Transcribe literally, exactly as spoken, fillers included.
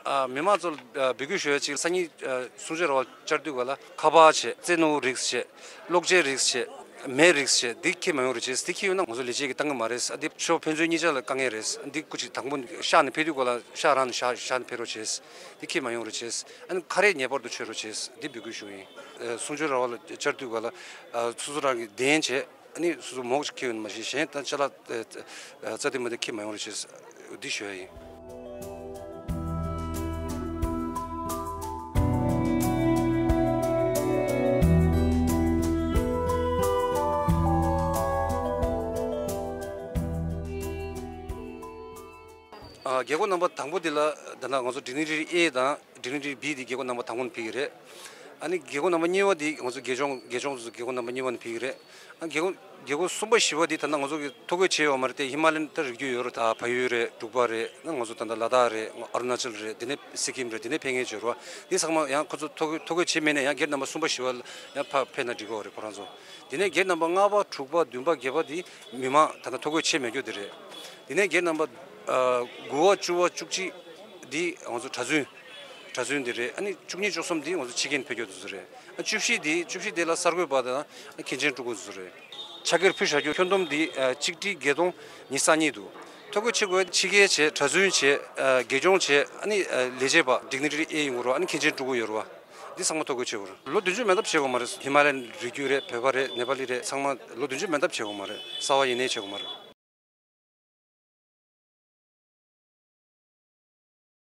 ཨ། མི་མང་ཚོ་ལ་ཨ་འབོད་སྐུལ་ཞུ་ཡ་གཅིག་སང་ཉིན་ཨ་གསུང་ཆོས་ར་བ་བཅར་དུས་ག་ལ་ཁ་པར་བྱས། རྩེད་མོ་རིགས་བྱས། གློག་ཆས་རིགས་བྱས། མེ་རིགས་བྱས། འདི་འཁྱེར་མ་ཡོང་རོགས་བྱས། འདི་འཁྱེར་ཡོང་ན་ང་ཚོ་ལས་བྱེད་ཀྱིས་བཏང་གི་མ་རེད། འདི་ཆོས་ཕན་ཚུན་གཉིས་ཆ་ལ་དཀའ་ངལ་རེད། འདི་སྐུ་མཁྱེན་དང་པོ་ཤག་ནས་ཕེབས་དུས་ག་ལ་ཤག་རང་ནས་ཤག་ཤག་ནས་ཕེབས་རོགས་བྱས། འདི་འཁྱེར་མ་ཡོང་རོགས་བྱས། ཨ་ནི་ཁ་རས་ངེས་པར་དུ་མཆོད་རོགས་བྱས། འདི་འབོད་སྐུལ་ཞུ་ཡིན། ཨ། གསུང་ཆོས་ར་བ་ལ་བཅར་དུས་ག་ལ་ཨ་སོ་སོ་རང་གི་གདན་བྱས། ཨ་ནི་སོ་སོ་མོག་ཅིག་འཁྱེར་ཡོང་མ་ཤེས། གཞན་ད་ཅ་ལག་ཨ་རྩ་དེ་མ་དེ་འཁྱེར་མ་ཡོང་རོགས་བྱས། འདི་ཞུ་ཡ་ཡིན། ཨ། རྒྱལ་སྒོ་རྣམ་པ་དང་པོ་འདི་ལ་ད་ནང་ང་ཚོ་Dignitary A དང་Dignitary B འདི་རྒྱལ་སྒོ་རྣམ་པ་དང་པོ་ནས་ཕེབས་ཀྱི་རེད། ཨ་ནི་རྒྱལ་སྒོ་རྣམ་པ་གཉིས་པ་འདི་ང་ཚོ་དགེ་སྦྱོང་དགེ་སྦྱོང་ཚོ་རྒྱལ་སྒོ་རྣམ་པ་གཉིས་པ་ནས་ཕེབས་ཀྱི་རེད། ཨ། རྒྱལ་སྒོ་རྒྱལ་སྒོ་གསུམ་པ་བཞི་པ་འདི་ད་ནང་ང་ཚོ་གི་ཐོ་འགོད་བྱས་ཡོད་མ་རེད་དེ། ཧི་མ་ལ་ཡན་ད་རི་རྒྱུད་ཡོད་རེད། ད་ཕ་ཡུལ་རེད། ང་ཚོ་ད་ལྟ་ལ་དྭགས་རེད། ཨ་རུ་ན་ཅལ་རེད། འདི་ནས་སི་ཀིམ་རེད། འདི་ནས་ཕེབས་མཁན་ཅིག་ཡོད་རེད་བ། འདི་ཚང་མ་ཡང་ཁོ་ཚོ་ཐོ་འགོད་ཐོ་འགོད་བྱས་མེད་ནས་ཡང་གེ་ཊི་ནམ་བར་གསུམ་པ་བཞི་པ་ལ་ཡང་ཕར་ཕེབས་ན་འགྲིག་གི་ཡོད་རེད། ཁོ་རང་ཚོ། འདི་ནས་གེ་ཊི་ནམ་བར་ལྔ་པ་དྲུག་པ་བདུན་པ་བརྒྱད་པ་འདི་མི་མང་ད་ལྟ་ཐོ་འགོད་བྱས་མེད་རྒྱུ་དེ་རེད། འདི་ནས་གེ་ཊི་ནམ་བར་ཨ་དགུ་པ་བཅུ་པ་བཅུ་གཅིག་འདི་ང་ཚོ་གྲྭ་བཙུན། གྲྭ་བཙུན་འདི་རེད། ཨ་ནི་བཅུ་གཉིས་བཅུ་གསུམ་འདི་ང་ཚོ་ཕྱི་རྒན་ཕེབས་རྒྱུ་དེ་ཚོ་རེད། ཨ་བཅུ་བཞི་འདི་བཅུ་བཞི་འདི་ལ་གསར་འགོད་པ་དང་ཨ་མཁན་ཆེན་སྤྲུལ་སྐུ་དེ་ཚོ་རེད། ཕྱག་འཁྱེར་ཕུལ་བཞག་རྒྱུ་ཁྱོན་བསྡོམས་འདི་ཨ་ཆིག་ཁྲི་བརྒྱད་སྟོང་ཉི་ཤུ་རྩ་གཉིས་འདུག་ཐོ་འགོད་བྱེད་དགོས་ཕྱི་རྒན་བྱས། གྲྭ་བཙུན་བྱས། ཨ་དགེ་སྦྱོང་བྱས། ཨ་ནི་ཨ་ལས་བྱེད་པ་Dignitary A ཡོང་གི་རེད་བ། ཨ་ནི་མཁན་ཆེན་སྤྲུལ་སྐུ་ཡོད་རེད་བ། འདི་ཚང་མ་ཐོ་འགོད་བྱེད་དགོས་རེད། ལོ་བདུན་ཅུ་མེ་འདབ་བྱེད་དགོས་མ་རེད། ཧི་མ་ལ་ཡན་རི་རྒྱུད་རེད། བོད་པ་རེད། ནེ་པ་ལི་རེད། ཚང་མ་ལོ་བདུན་ཅུ་མེ་འདབ་བྱེད་དགོས་མ་རེད། གསར་པ་ཡིན་ནའི་བྱེད་དགོས་མ་རེད།